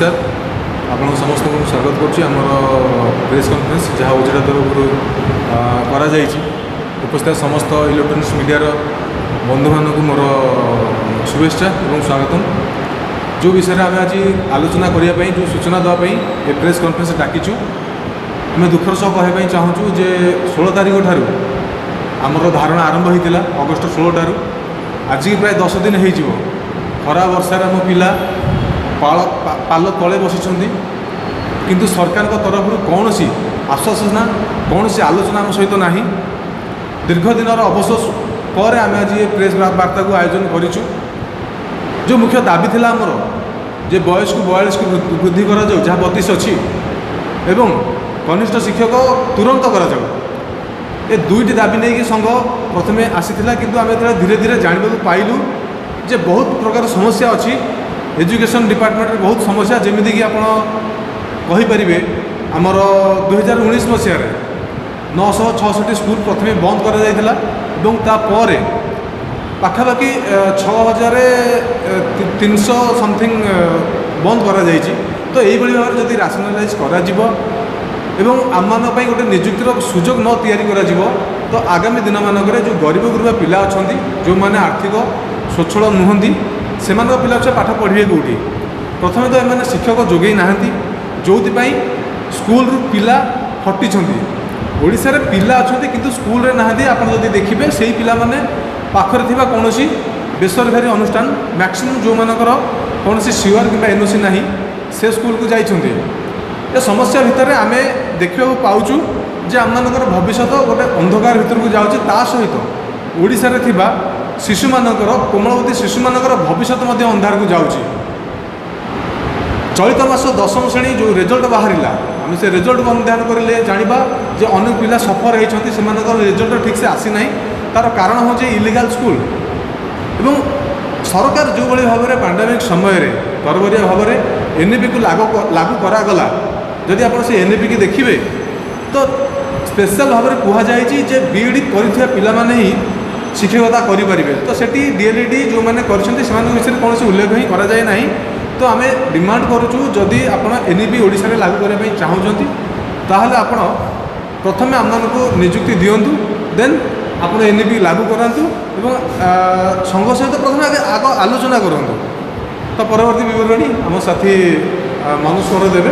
ନମସ୍କାର। ଆପଣ ସମସ୍ତଙ୍କୁ ମୁଁ ସ୍ୱାଗତ କରୁଛି ଆମର ପ୍ରେସ୍ କନଫରେନ୍ସ, ଯାହା ଓଜେଡା ତରଫରୁ କରାଯାଇଛି। ଉପସ୍ଥିତ ସମସ୍ତ ଇଲେକ୍ଟ୍ରୋନିକ୍ସ ମିଡ଼ିଆର ବନ୍ଧୁମାନଙ୍କୁ ମୋର ଶୁଭେଚ୍ଛା ଏବଂ ସ୍ୱାଗତମ। ଯେଉଁ ବିଷୟରେ ଆମେ ଆଜି ଆଲୋଚନା କରିବା ପାଇଁ, ଯେଉଁ ସୂଚନା ଦେବା ପାଇଁ ଏ ପ୍ରେସ୍ କନଫରେନ୍ସ ଡାକିଛୁ, ଆମେ ଦୁଃଖର ସହ କହିବା ପାଇଁ ଚାହୁଁଛୁ ଯେ 16 ତାରିଖ ଠାରୁ ଆମର ଧାରଣା ଆରମ୍ଭ ହୋଇଥିଲା। ଅଗଷ୍ଟ 16 ଠାରୁ ଆଜିକି ପ୍ରାୟ 10 ଦିନ ହେଇଯିବ। ଖରା ବର୍ଷାରେ ଆମ ପିଲା ପାଲ ତଳେ ବସିଛନ୍ତି, କିନ୍ତୁ ସରକାରଙ୍କ ତରଫରୁ କୌଣସି ଆଶ୍ୱାସନା, କୌଣସି ଆଲୋଚନା ଆମ ସହିତ ନାହିଁ। ଦୀର୍ଘ ଦିନର ଅବସୋସ ପରେ ଆମେ ଆଜି ଏ ପ୍ରେସ୍ ବାର୍ତ୍ତାକୁ ଆୟୋଜନ କରିଛୁ। ଯେଉଁ ମୁଖ୍ୟ ଦାବି ଥିଲା ଆମର ଯେ ବୟସକୁ 42କୁ ବୃଦ୍ଧି କରାଯାଉ, ଯାହା 32 ଅଛି, ଏବଂ କନିଷ୍ଠ ଶିକ୍ଷକ ତୁରନ୍ତ କରାଯାଉ, ଏ ଦୁଇଟି ଦାବି ନେଇକି ସଂଘ ପ୍ରଥମେ ଆସିଥିଲା। କିନ୍ତୁ ଆମେ ଯେତେବେଳେ ଧୀରେ ଧୀରେ ଜାଣିବାକୁ ପାଇଲୁ ଯେ ବହୁତ ପ୍ରକାର ସମସ୍ୟା ଅଛି ଏଜୁକେସନ୍ ଡିପାର୍ଟମେଣ୍ଟରେ, ବହୁତ ସମସ୍ୟା, ଯେମିତିକି ଆପଣ କହିପାରିବେ ଆମର 2019 ମସିହାରେ 966 ସ୍କୁଲ ପ୍ରଥମେ ବନ୍ଦ କରାଯାଇଥିଲା ଏବଂ ତାପରେ ପାଖାପାଖି 6300 ସମଥିଙ୍ଗ ବନ୍ଦ କରାଯାଇଛି। ତ ଏଇଭଳି ଭାବରେ ଯଦି ରାସନାଲାଇଜ୍ କରାଯିବ ଏବଂ ଆମମାନଙ୍କ ପାଇଁ ଗୋଟେ ନିଯୁକ୍ତିର ସୁଯୋଗ ନ ତିଆରି କରାଯିବ, ତ ଆଗାମୀ ଦିନମାନଙ୍କରେ ଯେଉଁ ଗରିବ ଗୁରୁବା ପିଲା ଅଛନ୍ତି, ଯେଉଁମାନେ ଆର୍ଥିକ ସ୍ୱଚ୍ଛଳ ନୁହନ୍ତି, ସେମାନଙ୍କ ପିଲା ଛୁଆ ପାଠ ପଢ଼ିବେ କେଉଁଠି? ପ୍ରଥମେ ତ ଏମାନେ ଶିକ୍ଷକ ଯୋଗେଇ ନାହାନ୍ତି, ଯେଉଁଥିପାଇଁ ସ୍କୁଲରୁ ପିଲା ହଟିଛନ୍ତି। ଓଡ଼ିଶାରେ ପିଲା ଅଛନ୍ତି କିନ୍ତୁ ସ୍କୁଲରେ ନାହାନ୍ତି। ଆପଣ ଯଦି ଦେଖିବେ, ସେଇ ପିଲାମାନେ ପାଖରେ ଥିବା କୌଣସି ବେସରକାରୀ ଅନୁଷ୍ଠାନ, ମ୍ୟାକ୍ସିମମ୍ ଯେଉଁମାନଙ୍କର କୌଣସି ସିଓଆର୍ କିମ୍ବା ଏନ୍ଓସି ନାହିଁ, ସେ ସ୍କୁଲକୁ ଯାଇଛନ୍ତି। ଏ ସମସ୍ୟା ଭିତରେ ଆମେ ଦେଖିବାକୁ ପାଉଛୁ ଯେ ଆମମାନଙ୍କର ଭବିଷ୍ୟତ ଗୋଟେ ଅନ୍ଧକାର ଭିତରକୁ ଯାଉଛି। ତା ସହିତ ଓଡ଼ିଶାରେ ଥିବା ଶିଶୁମାନଙ୍କର, କୋମଳମତି ଶିଶୁମାନଙ୍କର ଭବିଷ୍ୟତ ମଧ୍ୟ ଅନ୍ଧାରକୁ ଯାଉଛି। ଚଳିତ ମାସ ଦଶମ ଶ୍ରେଣୀ ଯେଉଁ ରେଜଲ୍ଟ ବାହାରିଲା, ଆମେ ସେ ରେଜଲ୍ଟକୁ ଅନୁଧ୍ୟାନ କରିଲେ ଜାଣିବା ଯେ ଅନେକ ପିଲା ସଫର ହେଇଛନ୍ତି, ସେମାନଙ୍କର ରେଜଲ୍ଟ ଠିକ୍ସେ ଆସିନାହିଁ। ତା'ର କାରଣ ହେଉଛି ଇଲିଗାଲ ସ୍କୁଲ। ଏବଂ ସରକାର ଯେଉଁଭଳି ଭାବରେ ପାଣ୍ଡାମିକ୍ ସମୟରେ ତରବରିଆ ଭାବରେ ଏନ୍ଇପିକୁ ଲାଗୁ କରାଗଲା, ଯଦି ଆପଣ ସେ ଏନ୍ଇପିକି ଦେଖିବେ ତ ସ୍ପେଶାଲ ଭାବରେ କୁହାଯାଇଛି ଯେ ବିଇଡ଼ି କରିଥିବା ପିଲାମାନେ ହିଁ ଶିକ୍ଷକତା କରିପାରିବେ। ତ ସେଠି ଡିଏଲ୍ଇଡ଼ି ଯେଉଁମାନେ କରିଛନ୍ତି, ସେମାନଙ୍କ ବିଷୟରେ କୌଣସି ଉଲ୍ଲେଖ ହିଁ କରାଯାଇ ନାହିଁ। ତ ଆମେ ଡିମାଣ୍ଡ କରୁଛୁ, ଯଦି ଆପଣ ଏନ୍ଇପି ଓଡ଼ିଶାରେ ଲାଗୁ କରିବା ପାଇଁ ଚାହୁଁଛନ୍ତି, ତାହେଲେ ଆପଣ ପ୍ରଥମେ ଆମମାନଙ୍କୁ ନିଯୁକ୍ତି ଦିଅନ୍ତୁ, ଦେନ୍ ଆପଣ ଏନ୍ଇପି ଲାଗୁ କରାନ୍ତୁ ଏବଂ ସଂଘ ସହିତ ପ୍ରଥମେ ଆଗ ଆଲୋଚନା କରନ୍ତୁ। ତ ପରବର୍ତ୍ତୀ ବିବରଣୀ ଆମ ସାଥୀ ମନୋଜ କୁମାର ଦେବେ।